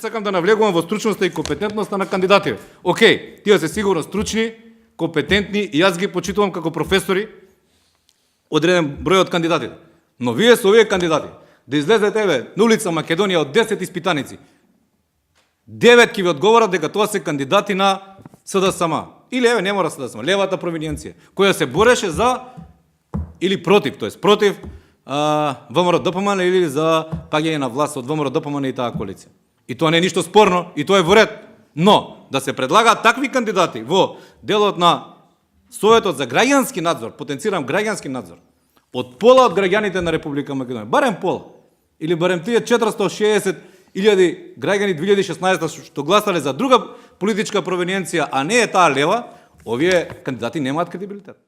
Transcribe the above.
сакам да навлегувам во стручноста и компетентноста на кандидатите. Океј, тие се сигурно стручни, компетентни и јас ги почитувам како професори одреден број од кандидатите. Но вие со овие кандидати да излезете на улица Македонија од 10 испитаници, 9 ќе ви одговорат дека тоа се кандидати на СДСМ. Или не мора СДСМ, левата провиненција, која се бореше за или против, тоест против ВМРО ДПМН или за паѓање на власт од ВМРО ДПМН и таа коалиција. И тоа не е ништо спорно, и тоа е во ред. Но да се предлагаат такви кандидати во делот на Советот за граѓански надзор, потенцирам граѓански надзор, од пола од граѓаните на Република Македонија, барем пола, или барем тие 460.000 граѓани 2016 што гласале за друга политичка провиненција, а не е таа лева, овие кандидати немаат кредибилитет.